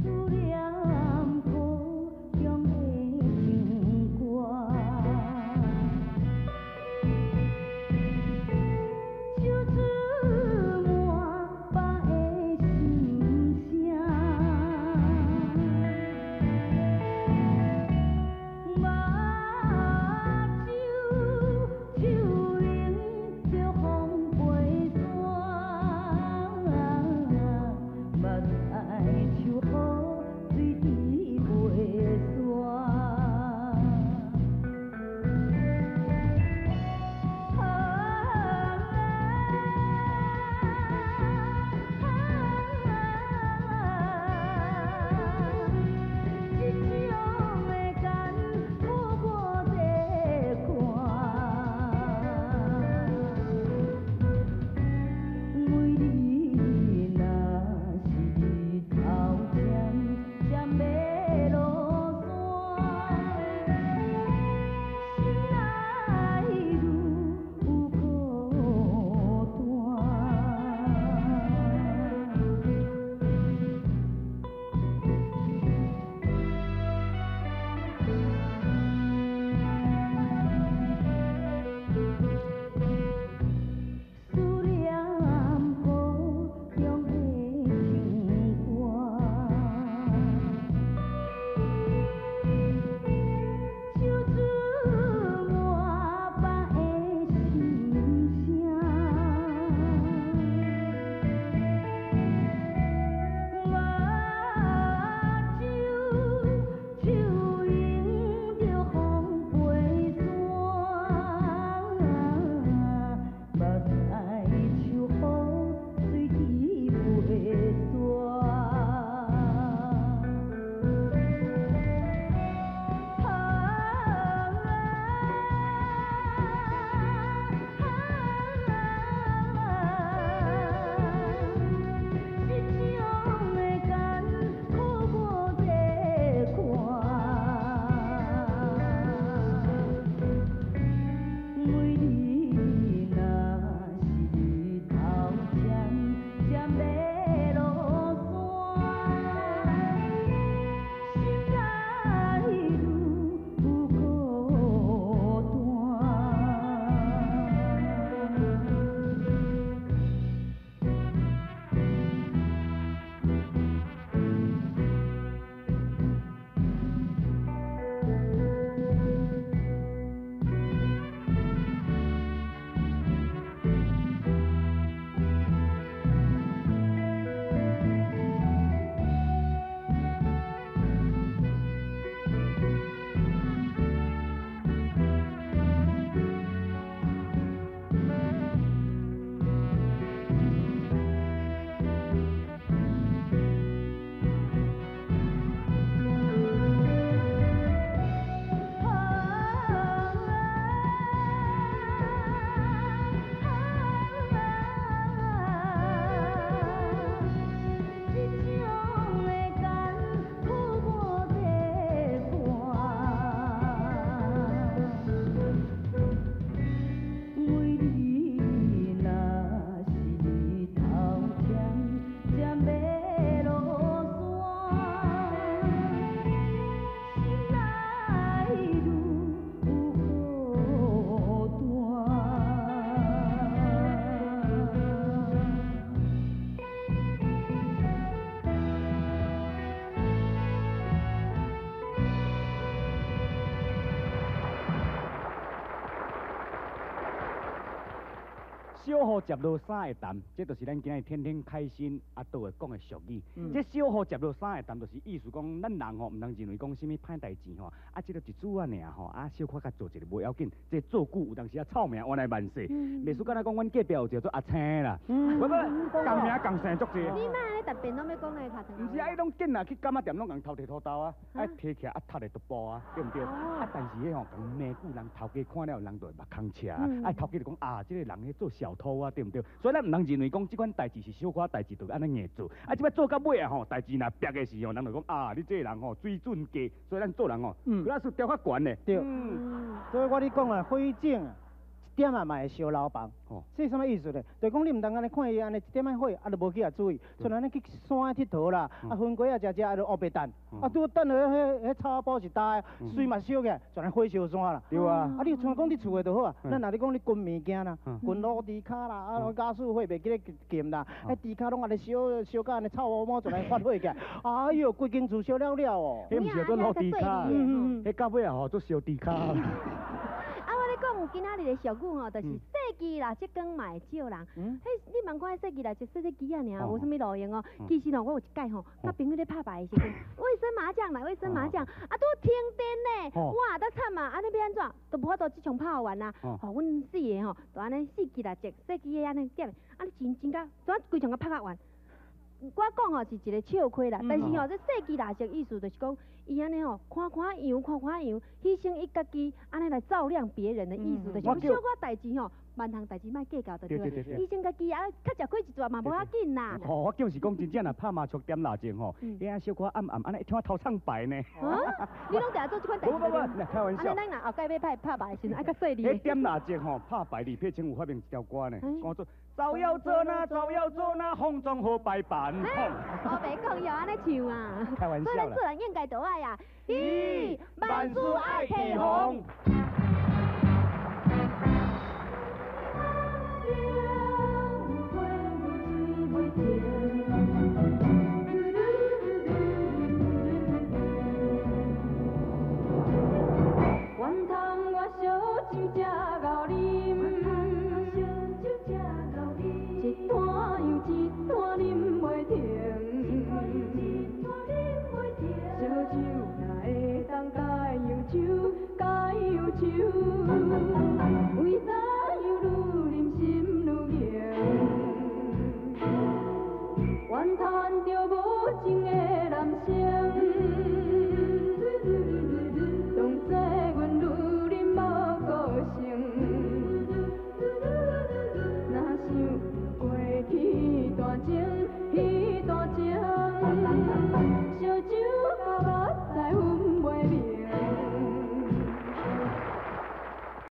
思念故鄉的情歌。小雨接落三會澹，這就是咱今日天天開心阿杜會講的俗語。這小雨接落三會澹，就是意思講，咱人吼，毋通認為講啥物歹代誌吼，啊，這個一注仔爾吼，啊，小可較做一個無要緊，這做久有當時啊，臭名原來萬世。袂輸敢若講，阮隔壁有一個做阿青啦，不不，仝名仝姓足濟。你莫按呢特別攏欲講來卡毋是啊，伊攏見啊去柑仔店攏共偷提土豆啊，啊提起來啊踢咧都爆啊，對毋對？啊，但是彼吼共罵久人頭家看了，人就會目空斜，啊頭家就講啊，這個人彼做小偷啊，對毋對？所以咱毋通認為講這款代誌是小可代誌，就按呢硬做。啊，這擺做到尾啊吼，代誌若煏的時候，人就講啊，你這個人吼水準低，所以咱做人吼，佢若是調較懸的。對，所以我咧講啊，火種啊，一點仔嘛會燒樓房。這是啥物意思咧？就是講你毋通按呢看伊按呢一點仔火，啊就無去共注意，像按呢去山𨑨迌啦，啊薰雞仔食食，啊就烏白等，啊拄等落彼彼草仔埔是焦的，水嘛燒起來，全火燒山啦。對啊。啊你像講佇厝的就好啊，咱若咧講你熏物件啦，熏卤豬跤啦，啊家私火袂記咧禁啦，彼豬跤攏按呢燒燒甲按呢臭毛毛，全來發火起來，哎喲，規間厝燒了了哦。彼毋是做卤豬跤，彼到尾啊吼做燒豬跤。啊，我咧講今仔日的俗語吼，就是細支蠟燭光嘛會照人。彼你茫看彼細支蠟燭細細支仔爾，無啥物路用哦。其實吼，我有一擺吼，佮朋友咧拍牌的時陣，衛生麻將啦，衛生麻將，啊拄停電咧，哇，足慘啊！按呢欲按怎？都無法度這場拍完啊。吼，阮四個吼，就按呢四支蠟燭，細支的按呢點，按呢真真甲，怎規場共拍甲完。我講吼是一個笑話啦，但是吼這細支蠟燭意思就是講，伊按呢吼看看陽，看看陽，犧牲伊家己，按呢來照亮別人的意思，就是講小可代誌吼，萬項代誌莫計較就對。犧牲家己啊，較食虧一撮嘛無要緊啦。吼，我就是講真正若拍麻將點蠟燭吼，彼仔小可暗暗，按呢聽頭唱牌呢。啊？你攏定做這款代誌？無無無，開玩笑。按呢咱若後蓋欲拍拍牌的時陣，愛較細膩。彼點蠟燭吼，拍牌李佩清有發明一條歌呢，講做。招搖做那，招搖做那，風中好擺盤。我袂講又按呢唱啊。開玩笑啦。所以咱做人應該都愛啊，咦，萬事愛提防。怨嘆著無情的男生。